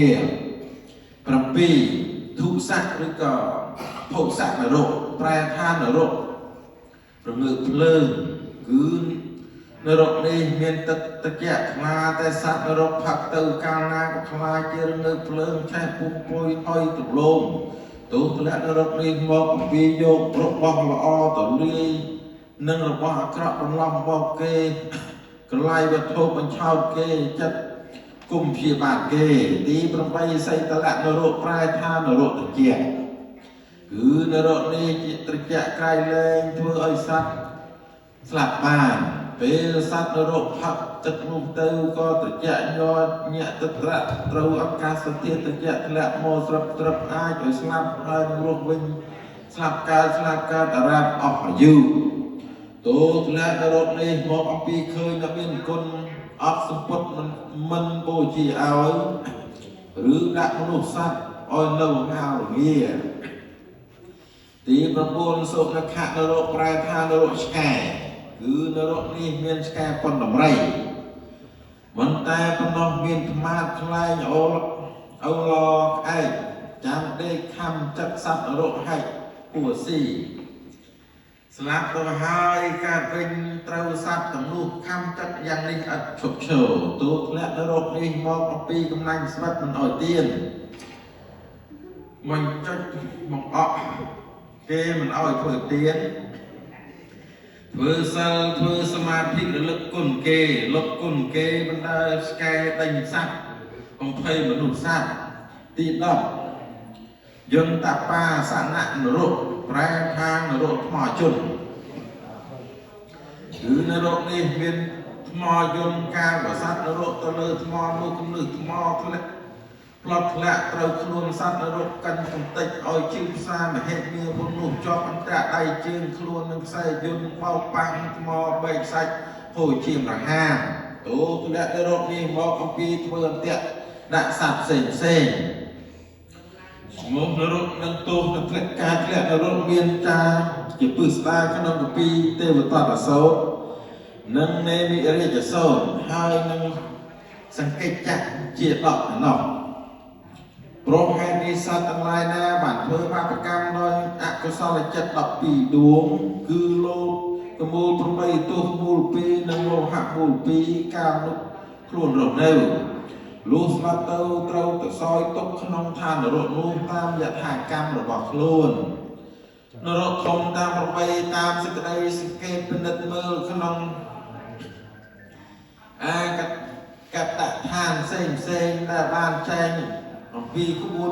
7ធុសៈឬក៏ភោសៈនរកប្រែថានរករងើកភ្លើងគឺនរកនេះមានទឹកត្រជាក់ថ្លាតែសត្វនរកផឹកទៅកាលណាក៏ខ្លាចជារងើកភ្លើងឆេះពុំពុយហុយទលំទោះធ្លាក់នរកនេះមកអំពីយករបស់ល្អទៅលាយនិងរបស់អាក្រក់បន្លំបោកគេក្រឡាយវត្ថុបញ្ឆោតគេចិត្តគុំព្យាបាទគេទី8សីតលៈនរកប្រែថានរកត្រជាក់គឺនរកនេះជាត្រជាក់ក្រៃលែងធ្វើឲ្យសត្វស្លាប់បានពេលសត្វនរកផឹកទឹកនោះទៅក៏ត្រជាក់ញ័រញាក់ទឹកត្រាក់ត្រូវឱកាសធាតុត្រជាក់ធ្លាក់មកស្រាប់ត្រឹបអាចឲ្យស្លាប់ហើយនឹងរស់វិញស្លាប់កើតស្លាប់កើតអារ៉ាប់អស់អាយុទោធ្លាក់នរកនេះមកអំពីឃើញថាមានគុណអត់សម្ពុតមិនមិនបូជាឲ្យឬដាក់មនុស្សសត្វឲ្យនៅហាលងាទី9សូនខៈនរកប្រែថានរកឆ្កែគឺនរកនេះមានឆ្កែប៉ុនដំរីមិនតែប៉ុណ្ណោះមានត្មាតខ្លែងអូលអូឡក្អែកចាំដេកខំចឹកសត្វនរកហែកពួស៊ីស្លាប់ទៅហើយកើតវិញត្រូវសត្វទាំងនោះខំចឹកយ៉ាងនេះឥតឈប់ឈរទូធ្លាក់នរកនេះមកអំពីកំណាញ់ស្វិតមិនអោយទៀនមិនចុចមកអក់គេមិនអោយធ្វើទៀនធ្វើសិលធ្វើសមាធិរលឹកគុណគេលុបគុណគេបណ្ដើស្កែដេញសត្វបំភ័យមនុស្សសត្វទី10យន្តបាសនៈនរកប្រែថានរកថ្មជនគឺនរកនេះមានថ្មយន្តកាលបសត្វនរកទៅលើថ្មនោះគំនឹះថ្មធ្លាក់ផ្លត់ធ្លាក់ត្រូវខ្លួនសត្វនរកកិនកំតិចឲ្យជឿផ្សារមហិមាពុននោះជាប់អន្តៈដៃជើងខ្លួននឹងខ្សែយន្តបោកប៉ាំងថ្មបែកសាច់ហូរជាមរហាមទោធ្លាក់នរកនេះមកអំពីធ្វើអន្តៈដាក់សត្វផ្សេងផ្សេងឈ្មោះនរកនឹងទោសនឹងធ្លាក់ការធ្លាក់នរកមានតាជាពឹស្ដាក្នុងកពីទេវតតសោតនិងនេមិរាជសោតហើយនឹងសង្កេតចក្រជាដកឯណោះព្រោះហេតុនេះសត្វទាំងឡាយណាបានធ្វើបាបកម្មដោយអកុសលចិត្ត12ដួងគឺលោភកមូល8ទោសមូល2និងលោហៈមូល2កាលនោះខ្លួនរស់នៅលុះស្លាប់ទៅត្រូវទៅសោយទុកក្នុងឋាននរកនោះតាមយថាកម្មរបស់ខ្លួននរកធំតាមប្របីតាមសេចក្តីសង្កេតពិនិត្យមើលក្នុងអាកកតឋានផ្សេងផ្សេងដែលបានចែងអំពីក្បួន